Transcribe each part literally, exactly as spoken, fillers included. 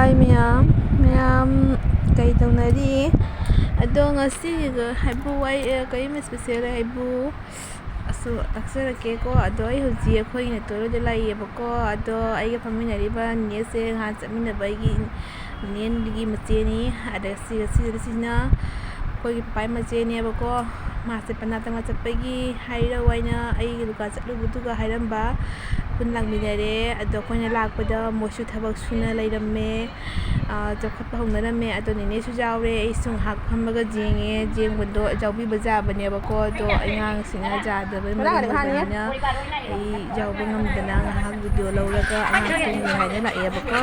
ꯍꯥꯏ ꯃꯌꯥꯝ, ꯃꯌꯥꯝ ꯀꯩ ꯇꯧꯅꯔꯤ? ꯑꯗꯣ ꯉꯁꯤꯒꯤꯗꯣ ꯍꯥꯏꯕꯨ ꯋꯥꯏ-, ꯑ, ꯀꯔꯤꯝ special ꯍꯥꯏꯕꯨ ꯑꯁꯨ ꯇꯥꯛꯆꯔꯛꯀꯦꯀꯣ꯫ ꯑꯗꯣ ꯑꯩ ꯍꯧꯖꯤꯛ ꯑꯩꯈꯣꯏꯒꯤ ꯅꯦꯇꯣꯔꯣꯏꯗ ꯂꯩꯌꯦꯕꯀꯣ꯫ ꯑꯗꯣ ꯑꯩꯒ ꯐꯝꯃꯤꯟꯅꯔꯤꯕ ꯅꯦꯅꯦꯁꯦ ꯉꯍꯥꯟ ꯆꯠꯃꯤꯟꯅꯕ ꯑꯩꯒꯤ ꯅꯦꯅꯦꯒꯤ ꯃꯆꯦꯅꯤ꯫ ꯑꯗ ꯁꯤꯒ, ꯁꯤꯒ, ꯁꯤꯅ ꯑꯩꯈꯣꯏꯒꯤ ꯄꯄꯥꯏ ꯃꯆꯦꯅꯦꯕꯀꯣ꯫ ꯃꯥꯁꯦ ꯄꯅꯥ ꯇꯪꯂꯥ ꯆꯠꯄꯒꯤ ꯍꯥꯏꯔꯛꯑꯣ ꯍꯥꯏꯅ ꯑꯩꯒꯤ ꯗꯨꯀꯥꯟ ꯆꯠꯂꯨꯕꯗꯨꯒ ꯍꯥꯏꯔꯝꯕ꯫ ꯄꯨꯟꯅ ꯂꯥꯛꯃꯤꯟꯅꯔꯦ꯫ ꯑꯗꯣ ꯑꯩꯈꯣꯏꯅ ꯂꯥꯛꯄꯗ ꯃꯣꯏꯁꯨ ꯊꯕꯛ ꯁꯨꯅ ꯂꯩꯔꯝꯃꯦ꯫ ꯑꯥ, ꯆꯥꯎꯈꯠꯄ ꯍꯧꯅꯔꯝꯃꯦ꯫ ꯑꯗꯣ ꯅꯦꯅꯦꯁꯨ ꯌꯥꯎꯔꯦ꯫ ꯑꯩꯁꯨ ꯉꯥꯏꯍꯥꯛ ꯐꯝꯃꯒ ꯌꯦꯡꯉꯦ꯫ ꯌꯦꯡꯕꯗꯣ ꯌꯥꯎꯕꯤꯕ ꯌꯥꯕꯅꯦꯕꯀꯣ꯫ ꯑꯗꯣ ꯑꯉꯥꯡꯁꯤꯡꯅ ꯌꯥꯗꯕ ꯃꯔꯝ ꯑꯣꯏꯕꯅꯤꯅ ꯑꯩ ꯌꯥꯎꯕ ꯉꯝꯗꯅ ꯉꯥꯏꯍꯥꯛ video ꯂꯧꯔꯒ ꯑꯉꯥꯡꯁꯤꯡ ꯉꯥꯏꯅ ꯂꯥꯛꯑꯦꯕꯀꯣ꯫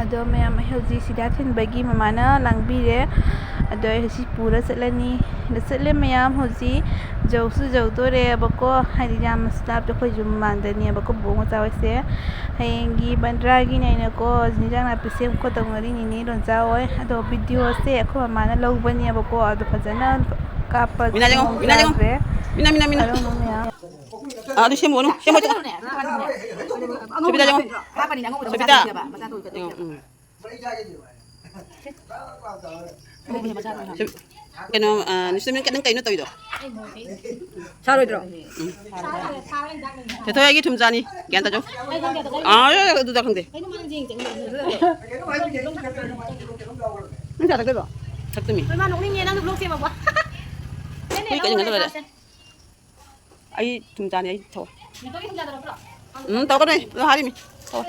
ꯑꯗꯣ ꯃꯌꯥꯝ, ꯑꯩ ꯍꯧꯖꯤꯛ ꯁꯤꯗꯥ ꯊꯤꯟꯕꯒꯤ ꯃꯃꯥꯅ ꯂꯥꯡꯕꯤꯔꯦ꯫ ꯑꯗꯣ ꯑꯩ ꯍꯧꯖꯤꯛ ꯄꯨꯔ ꯆꯠꯂꯅꯤ꯫ ꯑꯗ ꯆꯠꯂꯦ ꯃꯌꯥꯝ, ꯍꯧꯖꯤꯛ ꯌꯧꯁꯨ ꯌꯧꯗꯣꯔꯦꯕꯀꯣ꯫ ꯍꯥꯏꯗꯤ ꯌꯥꯝꯅꯁꯨ ꯂꯥꯞꯇꯦ, ꯑꯩꯈꯣꯏ ꯌꯨꯝ ꯃꯃꯥꯡꯗꯅꯦꯕꯀꯣ, ꯕꯣꯕꯣꯛ ꯃꯆꯥ ꯍꯣꯏꯁꯦ꯫ ꯍꯌꯦꯡꯒꯤ ꯕꯟꯗ꯭ꯔꯥꯒꯤꯅꯦꯅꯀꯣ, ꯍꯤꯟꯖꯥꯡ ꯅꯥꯄꯤ ꯁꯦꯝ ꯈꯣꯠ ꯇꯧꯅꯔꯤꯅꯤꯅꯦ ꯂꯣꯟꯆꯥ ꯍꯣꯏ꯫ ꯑꯗꯣ videoꯁꯦ ꯑꯩꯈꯣꯏ ꯃꯃꯥꯅ ꯂꯧꯕꯅꯦꯕꯀꯣ, ꯑꯗꯣ ꯐꯖꯅ ꯀꯥꯞꯄ ꯃꯤꯅꯥ ꯌꯦꯡꯉꯣ, ꯃꯤꯅꯥ ꯌꯦꯡꯉꯣ꯫ ꯌꯥꯗ꯭ꯔꯦ꯫ ꯃꯤꯅꯥ, ꯃꯤꯅꯥ, ꯃꯤꯅꯥ꯫ ꯑꯗꯨꯝ ꯃꯌꯥꯝ꯫ ꯑꯥ, ꯑꯗꯨ ꯁꯦꯝꯃꯨ, ꯁꯦꯝꯃꯨ꯫ ꯁꯣꯐꯤꯇꯥ ꯌꯦꯡꯉꯣ꯫ ꯁꯣꯐꯤꯇꯥ꯫ ꯌꯦꯡꯉꯣ, ꯎꯝ꯫ ꯁꯣꯐꯤ-, ꯀꯩꯅꯣ, ꯑꯥ, ꯅꯤꯁꯇꯃꯤꯟ ꯅꯪ ꯀꯩꯅꯣ ꯇꯧꯔꯤꯗꯣ? ꯁꯥꯔꯣꯏꯗ꯭ꯔꯣ? ꯎꯝ꯫ ꯆꯦꯊꯣꯏ, ꯑꯩꯒꯤ ꯊꯨꯝ ꯆꯥꯅꯤ꯫ ꯒ꯭ꯌꯥꯟ ꯇꯥꯖꯧ꯫ ꯑꯥ, ꯑꯗꯨꯗ ꯈꯪꯗꯦ꯫ ꯅꯪ ꯆꯥ ꯊꯛꯇꯣꯏꯕꯣ? ꯊꯛꯇꯣꯏꯃꯤ꯫ ꯍꯣꯏ, ꯃꯥ ꯅꯣꯛꯅꯤꯡꯉꯦ, ꯅꯪꯅ vlog ꯁꯦꯝꯃꯛꯄ꯫ ꯍꯨꯏ ꯀꯩꯅꯣ ꯂꯣꯏꯔꯦ꯫ ꯑꯩ ꯊꯨꯝ ꯆꯥꯅꯤ, ꯑꯩ ꯊꯛꯑꯣꯏ꯫ ꯎꯝ, ꯇꯧꯔꯛꯀꯅꯨ, ꯑꯗꯨ ꯍꯥꯏꯔꯤꯃꯤ꯫ ꯊꯛꯑꯣꯏ꯫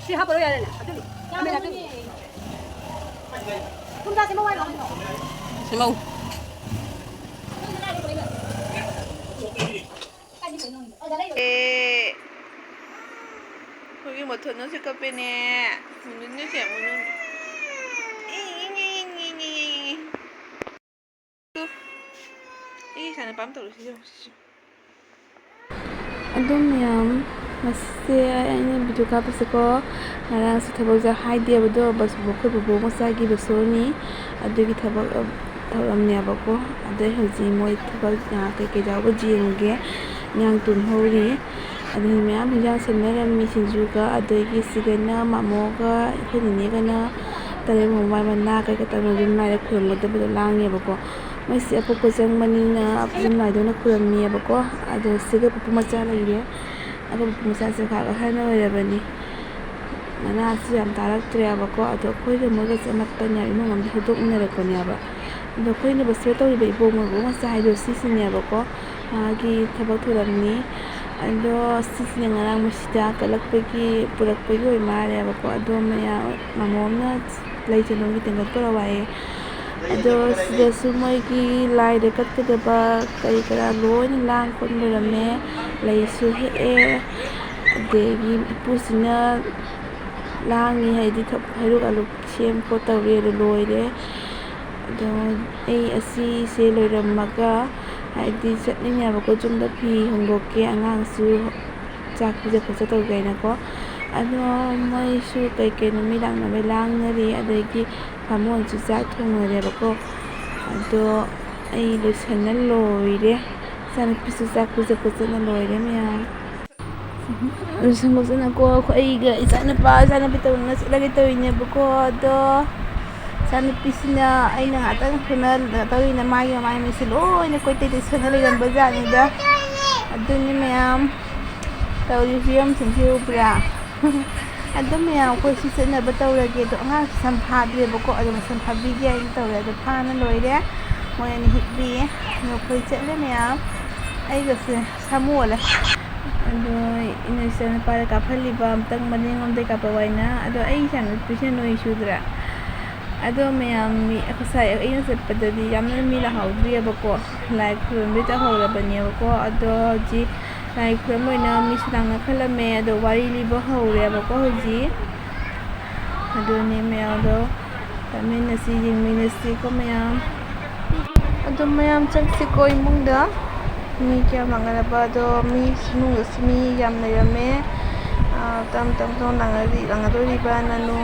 ꯁꯤ ꯍꯥꯞꯄꯔꯣꯏ ꯌꯥꯔꯦꯅꯦ, ꯑꯗꯨꯗꯤ꯫ ꯈꯥꯃꯦꯟ ꯍꯥꯞꯄꯤꯅꯦ꯫ ꯊꯨꯝ ꯆꯥꯁꯦ, ꯃꯋꯥ ꯂꯧꯗ꯭ꯔꯣ? ꯁꯦꯝꯃꯧ꯫ ꯑꯦ, ꯑꯩꯈꯣꯏꯒꯤ ꯃꯣꯊꯣꯟꯅꯁꯨ ꯀꯞꯄꯦꯅꯦ꯫ ꯃꯨꯟꯅꯨꯅꯁꯦ, ꯃꯨꯟꯅꯨ꯫ E, E, E, E, E, E, E. ꯑꯩꯒꯤ ꯏꯆꯥꯅꯨꯄꯥ ꯑꯃ ꯇꯧꯔꯤꯁꯤꯁꯨ꯫ ꯑꯗꯨꯝ ꯃꯌꯥꯝ, ꯉꯁꯤꯁꯦ ꯑꯩꯅ video ꯀꯥꯞꯄꯁꯦꯀꯣ, ꯉꯔꯥꯡꯁꯦ ꯊꯕꯛꯁꯦ ꯍꯥꯏꯗꯦꯕꯗꯣ, ꯕꯁ, ꯑꯩꯈꯣꯏ ꯕꯣꯕꯣꯛ ꯃꯆꯥꯒꯤ ꯕꯁꯣꯔꯅꯤ, ꯑꯗꯨꯒꯤ ꯊꯕꯛ, ꯑ, ꯊꯧꯔꯝꯅꯦꯕꯀꯣ꯫ ꯑꯗꯩ ꯍꯧꯖꯤꯛ ꯃꯣꯏ ꯊꯕꯛ, ꯑ, ꯀꯩꯀꯩ ꯌꯥꯎꯕ ꯌꯦꯡꯉꯨꯒꯦ꯫ ꯏꯟꯖꯥꯡ ꯇꯨꯝꯍꯧꯔꯤ꯫ ꯑꯗꯨꯗꯤ ꯃꯌꯥꯝ ꯍꯤꯟꯖꯥꯡ ꯁꯦꯝꯅꯔꯝꯃꯤ, ꯁꯤꯡꯖꯨꯒ, ꯑꯗꯒꯤ ꯁꯤꯗꯅ ꯃꯃꯣꯒ ꯑꯩꯈꯣꯏ ꯅꯤꯅꯦꯒꯅ ꯇꯔꯦꯠ ꯃꯃꯥꯏ ꯃꯅꯥ ꯀꯩꯀꯥ ꯇꯧꯔꯒ ꯌꯨꯝ ꯂꯥꯏꯗ ꯈꯨꯔꯨꯝꯒꯗꯕꯗꯣ ꯂꯥꯡꯉꯦꯕꯀꯣ꯫ ꯃꯣꯏꯁꯦ ꯑꯄꯣꯛꯄ ꯆꯪꯕꯅꯤꯅ ꯌꯨꯝ ꯂꯥꯏꯗ ꯑꯣꯏꯅ ꯈꯨꯔꯝꯃꯦꯕꯀꯣ꯫ ꯑꯗꯣ ꯁꯤꯒ ꯄꯨꯄꯨ ꯃꯆꯥ ꯂꯩꯔꯦ꯫ ꯑꯗꯣ ꯄꯨꯄꯨ ꯃꯆꯥꯁꯦ ꯈꯔ ꯑꯍꯟ ꯑꯣꯏꯔꯕꯅꯤ, ꯃꯅꯥꯁꯨ ꯌꯥꯝ ꯇꯥꯔꯛꯇ꯭ꯔꯦꯕꯀꯣ꯫ ꯑꯗꯣ ꯑꯩꯈꯣꯏꯒ ꯃꯣꯏꯒꯁꯦ ꯑꯃꯠꯇꯅꯦꯕ, ꯏꯃꯨꯡ ꯑꯃꯗ ꯍꯧꯗꯣꯛꯃꯤꯟꯅꯔꯛꯄꯅꯦꯕ꯫ ꯑꯗꯣ ꯑꯩꯈꯣꯏꯅ ꯕꯁꯇ ꯇꯧꯔꯤꯕ ꯏꯕꯣꯛ ꯃꯣꯏꯕꯣꯛ ꯃꯆꯥ ꯍꯥꯏꯗꯣ ꯁꯤꯁꯤꯅꯦꯕꯀꯣ꯫ ꯃꯥꯒꯤ ꯊꯕꯛ ꯊꯧꯔꯝꯅꯤ꯫ ꯑꯗꯣ ꯁꯤꯁꯤꯅ ꯉꯔꯥꯡ ꯃꯁꯤꯗ ꯀꯠꯂꯛꯄꯒꯤ, ꯄꯨꯔꯛꯄꯒꯤ ꯑꯣꯏ ꯃꯥꯜꯂꯦꯕꯀꯣ꯫ ꯑꯗꯣ ꯃꯌꯥꯝ, ꯃꯃꯣꯝꯅ ꯂꯩ ꯆꯅꯝꯒꯤ ꯇꯦꯡꯀꯣꯠ ꯄꯨꯔꯛꯑꯣ ꯍꯥꯏꯌꯦ꯫ ꯑꯗꯣ ꯁꯤꯗꯁꯨ ꯃꯣꯏꯒꯤ ꯂꯥꯏꯗ ꯀꯠꯀꯗꯕ ꯀꯔꯤ ꯀꯔꯥ ꯂꯣꯏꯅ ꯂꯥꯡ ꯈꯣꯠ ꯂꯣꯏꯔꯝꯃꯦ꯫ ꯂꯩꯁꯨ ꯍꯦꯛꯑꯦ꯫ ꯑꯗꯒꯤ ꯏꯄꯨꯁꯤꯅ ꯂꯥꯡꯉꯤ, ꯍꯥꯏꯗꯤ ꯊ-, ꯍꯩꯔꯨꯛ ꯑꯂꯨ ꯁꯦꯝ ꯈꯣꯠ ꯇꯧꯔꯤ, ꯑꯗꯨ ꯂꯣꯏꯔꯦ꯫ ꯑꯗꯣ ꯑꯩ ꯑꯁꯤꯁꯦ ꯂꯣꯏꯔꯝꯃꯒ, ꯍꯥꯏꯗꯤ ꯆꯠꯂꯤꯅꯦꯕꯀꯣ, ꯌꯨꯝꯗ ꯐꯤ ꯍꯣꯡꯗꯣꯛꯀꯦ, ꯑꯉꯥꯡꯁꯨ ꯆꯥꯛ ꯄꯤꯖ ꯈꯣꯠꯆ ꯇꯧꯒꯦ ꯍꯥꯏꯅꯀꯣ꯫ ꯑꯗꯣ ꯃꯣꯏꯁꯨ ꯀꯩ ꯀꯩꯅꯣ ꯃꯤ ꯂꯥꯛꯅꯕꯩ ꯂꯥꯡꯅꯔꯤ, ꯑꯗꯒꯤ ꯕꯥꯃꯣꯟꯁꯨ ꯆꯥꯛ ꯊꯣꯡꯅꯔꯦꯕꯀꯣ꯫ ꯑꯗꯣ ꯑꯩ ꯂꯣꯏꯁꯟꯅ ꯂꯣꯏꯔꯦ꯫ ꯏꯆꯥꯅꯨꯄꯤꯁꯨ ꯆꯥꯛ ꯄꯤꯖ ꯈꯣꯠꯆꯅ ꯂꯣꯏꯔꯦ ꯃꯌꯥꯝ꯫ ꯂꯣꯏꯁꯟ ꯈꯣꯠꯆꯟꯅꯀꯣ, ꯑꯩꯈꯣꯏ, ꯑꯩꯒ ꯏꯆꯥꯅꯨꯄꯥ, ꯏꯆꯥꯅꯨꯄꯤ ꯇꯧꯗꯅ ꯆꯠꯂꯒꯦ ꯇꯧꯔꯤꯅꯦꯕꯀꯣ꯫ ꯑꯗꯣ ꯏꯆꯥꯅꯨꯄꯤꯁꯤꯅ ꯑꯩꯅ ꯉꯥꯛꯇꯪ ꯁꯣꯝꯗ ꯀꯩꯅꯣ ꯇꯧꯔꯤꯅ ꯃꯥꯒꯤ ꯃꯃꯥꯏ ꯃꯃꯤꯠꯁꯦ ꯂꯣꯏꯅ ꯀꯣꯏꯇꯩ ꯇꯩꯁꯟꯅ ꯂꯩꯔꯝꯕ ꯖꯥꯠꯅꯤꯗ꯫ ꯑꯗꯨꯅꯤ ꯃꯌꯥꯝ ꯇꯧꯔꯤ ꯐꯤꯕꯝꯁꯤꯡꯁꯤ ꯎꯕ꯭ꯔꯥ? ꯑꯗꯨꯝ ꯃꯌꯥꯝ ꯑꯩꯈꯣꯏ ꯁꯤ ꯆꯠꯅꯕ ꯇꯧꯔꯒꯦ꯫ ꯑꯗꯣ ꯑꯉꯥꯡꯁꯤ ꯁꯝ ꯐꯥꯗ꯭ꯔꯦꯕꯀꯣ, ꯑꯗꯣ ꯃꯁꯝ ꯐꯥꯕꯤꯒꯦ ꯍꯥꯏꯅ ꯇꯧꯔꯦ꯫ ꯑꯗꯣ ꯐꯥꯅ ꯂꯣꯏꯔꯦ꯫ ꯃꯣꯏ ꯑꯅꯤ ꯍꯤꯞꯄꯤ꯫ ꯑꯗꯣ ꯑꯩꯈꯣꯏ ꯆꯠꯂꯦ ꯃꯌꯥꯝ꯫ ꯑꯩꯒꯁꯦ ꯁꯥꯃꯨ ꯑꯣꯜꯂꯦ꯫ ꯑꯗꯣ ꯏꯅꯦ ꯏꯆꯥ ꯅꯨꯄꯥꯗ ꯀꯥꯞꯍꯜꯂꯤꯕ ꯑꯝꯇꯪ ꯃꯅꯤꯡꯂꯣꯝꯗꯩ ꯀꯥꯞꯄꯛꯑꯣ ꯍꯥꯏꯅ꯫ ꯑꯗꯣ ꯑꯩ ꯏꯆꯥꯅꯨꯄꯤꯁꯤꯅ ꯅꯣꯏ ꯆꯨꯗ꯭ꯔꯥ? ꯑꯗꯣ ꯃꯌꯥꯝ, ꯃꯤ, ꯉꯁꯥꯏ ꯑꯩꯅ ꯆꯠꯄꯗꯗꯤ ꯌꯥꯝꯅ ꯃꯤ ꯂꯥꯛꯍꯧꯗ꯭ꯔꯤꯑꯕꯀꯣ, ꯂꯥꯏ ꯈꯨꯔꯨꯝꯕꯩ ꯇꯧꯍꯧꯔꯕꯅꯦꯕꯀꯣ꯫ ꯑꯗꯣ ꯍꯧꯖꯤꯛ ꯂꯥꯏ ꯈꯨꯔꯨꯝꯕ ꯑꯣꯏꯅ ꯃꯤꯁꯨ ꯂꯥꯡꯅꯈꯠꯂꯝꯃꯦ꯫ ꯑꯗꯣ ꯋꯥꯔꯤ ꯂꯤꯕ ꯍꯧꯔꯦꯕꯀꯣ ꯍꯧꯖꯤꯛ꯫ ꯑꯗꯨꯅꯤ ꯃꯌꯥꯝꯗꯣ ꯇꯥꯃꯤꯟꯅꯁꯤ, ꯌꯦꯡꯃꯤꯟꯅꯁꯤꯀꯣ ꯃꯌꯥꯝ꯫ ꯑꯗꯨꯝ ꯃꯌꯥꯝ ꯆꯪꯁꯤꯀꯣ ꯏꯃꯨꯡꯗ꯫ ꯃꯤ ꯀꯌꯥꯝ ꯂꯥꯛꯅꯔꯕ? ꯑꯗꯣ ꯃꯤ ꯏꯃꯨꯡꯗꯁꯨ ꯃꯤ ꯌꯥꯝ ꯂꯩꯔꯝꯃꯦ꯫ ꯑꯥ, ꯇꯞ ꯇꯞ ꯇꯞ ꯂꯥꯛꯅꯔꯤ-, ꯂꯥꯛꯅꯗꯣꯔꯤꯕ ꯅꯅꯨ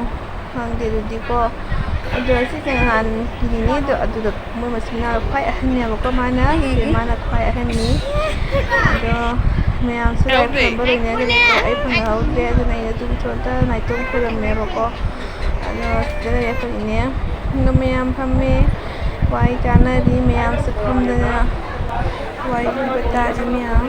ꯈꯪꯗꯦ ꯑꯗꯨꯗꯤꯀꯣ꯫ ꯑꯗꯣ ꯁꯤꯁꯦ ꯅꯍꯥꯟ ꯅꯤꯅꯦꯗꯣ ꯑꯗꯨꯗ ꯃꯣꯏ ꯃꯆꯤꯟ ꯃꯅꯥꯎ ꯈ꯭ꯋꯥꯏ ꯑꯍꯟꯅꯦꯕꯀꯣ ꯃꯥꯅ꯫ ꯁꯤꯁꯦ ꯃꯥꯅ ꯈ꯭ꯋꯥꯏ ꯑꯍꯟꯅꯤ꯫ ꯑꯗꯣ ꯃꯌꯥꯝꯁꯨ ꯂꯥꯏ ꯈꯨꯔꯨꯝꯕ ꯂꯣꯏꯅꯈ꯭ꯔꯦꯀꯣ, ꯑꯩ ꯐꯪꯍꯧꯗ꯭ꯔꯦ, ꯑꯗꯨꯅ ꯑꯩꯅ ꯑꯗꯨꯝ ꯏꯇꯣꯝꯇ ꯅꯥꯏꯇꯣꯝ ꯈꯨꯔꯝꯃꯦꯕꯀꯣ꯫ ꯑꯗꯣ ꯁꯤꯗ ꯂꯩꯔꯦ ꯑꯩꯈꯣꯏ ꯏꯅꯦ꯫ ꯑꯗꯣ ꯃꯌꯥꯝ ꯐꯝꯃꯦ, ꯋꯥꯔꯤ ꯇꯥꯟꯅꯔꯤ, ꯃꯌꯥꯝꯁꯨ ꯐꯝꯗꯅ ꯋꯥꯔꯤ ꯇꯥꯔꯤ ꯃꯌꯥꯝ꯫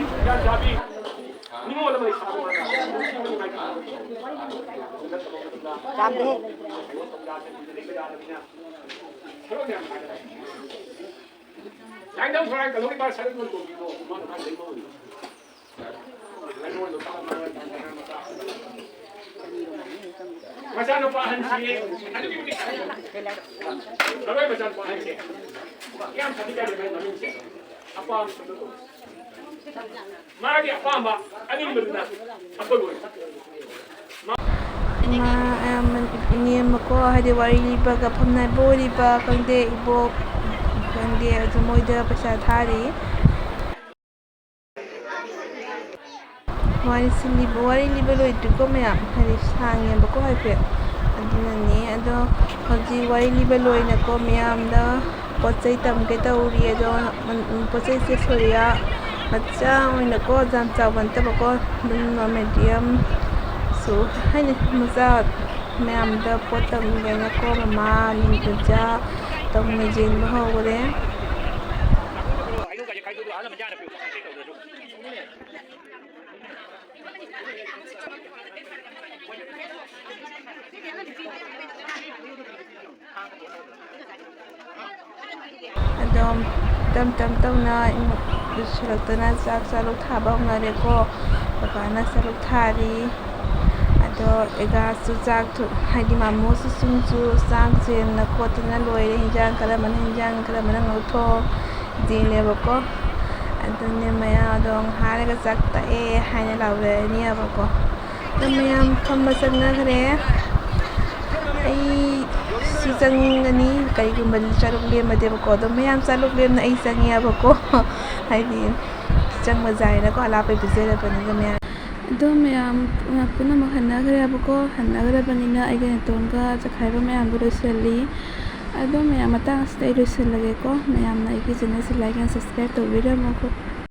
ꯃꯆꯥꯅꯨꯄꯥ ꯑꯍꯟꯁꯤ ꯑꯗꯨꯛꯀꯤ ꯃꯇꯤꯛ ꯃꯔꯣꯏ ꯃꯆꯥꯅꯨꯄꯥ ꯑꯍꯟꯁꯦ ꯌꯥꯝ ꯐꯗꯤ ꯀꯥꯏꯗꯦ, ꯃꯥꯒꯤ ꯃꯃꯤꯡꯁꯦ ꯑꯄꯥꯝꯕꯗꯣ ꯇꯧ꯫ ꯃꯥꯒꯤ ꯑꯄꯥꯝꯕ ꯑꯅꯤꯡꯕꯗꯨꯅ ꯑꯩꯈꯣꯏ ꯑꯣꯏ꯫ ꯏꯃꯥ, ꯑꯌꯥꯝꯕ ꯏꯅꯦꯝꯕꯀꯣ, ꯍꯥꯏꯗꯤ ꯋꯥꯔꯤ ꯂꯤꯕꯒ ꯐꯝꯅꯕ ꯑꯣꯏꯔꯤꯕ ꯈꯪꯗꯦ, ꯏꯕꯣꯛ ꯈꯪꯗꯦ, ꯑꯗꯨ ꯃꯣꯏꯗ ꯄꯩꯁꯥ ꯊꯥꯔꯤ꯫ ꯋꯥꯔꯤꯁꯤ ꯂꯤꯕ, ꯋꯥꯔꯤ ꯂꯤꯕ ꯂꯣꯏꯗ꯭ꯔꯤꯀꯣ ꯃꯌꯥꯝ, ꯍꯥꯏꯗꯤ ꯁꯥꯡꯉꯦꯕꯀꯣ ꯍꯥꯏꯐꯦꯠ, ꯑꯗꯨꯅꯅꯦ꯫ ꯑꯗꯣ ꯍꯧꯖꯤꯛ ꯋꯥꯔꯤ ꯂꯤꯕ ꯂꯣꯏꯅꯀꯣ ꯃꯌꯥꯝꯗ ꯄꯣꯠ ꯆꯩ ꯇꯝꯒꯦ ꯇꯧꯔꯤ꯫ ꯑꯗꯣ ꯄꯣꯠ ꯆꯩꯁꯦ ꯁꯣꯔꯤꯌꯥ ꯃꯆꯥ ꯑꯣꯏꯅꯀꯣ, ꯌꯥꯝ ꯆꯥꯎꯕ ꯅꯠꯇꯕꯀꯣ, ꯑꯗꯨꯝ ꯃꯦꯗꯤꯌꯝꯁꯨ ꯍꯥꯏꯅꯤ, ꯃꯆꯥ ꯃꯌꯥꯝꯗ ꯄꯣꯠ ꯇꯝꯒꯦꯅꯀꯣ ꯃꯃꯥ, ꯅꯨꯃꯤꯠ ꯃꯆꯥ ꯇꯧꯅ ꯌꯦꯡꯕ ꯍꯧꯈꯔꯦ꯫ ꯑꯗꯨꯝ ꯇꯞ ꯇꯞ ꯇꯞꯅ ꯏꯃꯨꯡ ꯂꯣꯏꯁꯤꯜꯂꯛꯇꯅ ꯆꯥꯛ ꯆꯥꯔꯨꯛ ꯊꯥꯕ ꯍꯧꯅꯔꯦꯀꯣ꯫ ꯕꯕꯥꯅ ꯆꯥꯔꯨꯛ ꯊꯥꯔꯤ꯫ ꯑꯗꯣ ꯑꯦꯒꯥꯁꯨ ꯆꯥꯛ ꯊꯨ-, ꯍꯥꯏꯗꯤ ꯃꯥꯃꯣꯁꯨ ꯁꯨꯝꯁꯨ ꯆꯥꯛ ꯆꯦꯟꯅ ꯈꯣꯠꯇꯅ ꯂꯣꯏꯔꯦ꯫ ꯍꯤꯟꯖꯥꯡ ꯀꯔꯝꯕꯅ ꯍꯤꯟꯖꯥꯡ, ꯀꯔꯝꯕꯅ ꯉꯧꯊꯣꯡ ꯆꯦꯜꯂꯦꯕꯀꯣ꯫ ꯑꯗꯨꯅꯦ ꯃꯌꯥꯝ ꯑꯗꯣ ꯉꯥꯏꯍꯥꯛ ꯂꯩꯔꯒ ꯆꯥꯛ ꯇꯛꯑꯦ ꯍꯥꯏꯅ ꯂꯥꯎꯔꯅꯤꯕꯀꯣ꯫ ꯑꯗꯣ ꯃꯌꯥꯝ ꯐꯝꯕ ꯆꯪꯅꯈ꯭ꯔꯦ꯫ ꯑꯩꯁꯨ ꯆꯪꯒꯅꯤ, ꯀꯔꯤꯒꯨꯝꯕ ꯆꯥꯔꯨꯛ ꯂꯦꯝꯃꯗꯦꯕꯀꯣ꯫ ꯑꯗꯣ ꯃꯌꯥꯝ ꯆꯥꯔꯨꯛ ꯂꯦꯝꯅ ꯑꯩ ꯆꯪꯉꯦꯕꯀꯣ꯫ ꯍꯥꯏꯗꯤ ꯆꯪꯕ ꯌꯥꯏꯅꯀꯣ, ꯑꯂꯥꯞꯄꯩ ꯄꯤꯖꯔꯕꯅꯤꯅ ꯃꯌꯥꯝ꯫ ꯑꯗꯣ ꯃꯌꯥꯝ ꯄꯨꯝꯅꯃꯛ ꯍꯟꯅꯈ꯭ꯔꯦꯕꯀꯣ꯫ ꯍꯟꯅꯈ꯭ꯔꯕꯅꯤꯅ ꯑꯩꯒ ꯅꯥꯇꯣꯟꯒ ꯆꯈꯥꯏꯕ ꯃꯌꯥꯝꯗꯣ ꯂꯣꯏꯁꯤꯜꯂꯤ꯫ ꯑꯗꯣ ꯃꯌꯥꯝ ꯃꯇꯥꯡ ꯑꯁꯤꯗ ꯑꯩ ꯂꯣꯏꯁꯤꯜꯂꯒꯦꯀꯣ꯫ ꯃꯌꯥꯝꯅ ꯑꯩꯒꯤ channelꯁꯦ like and subscribe ꯇꯧꯕꯤꯔꯝꯃꯣꯀꯣ꯫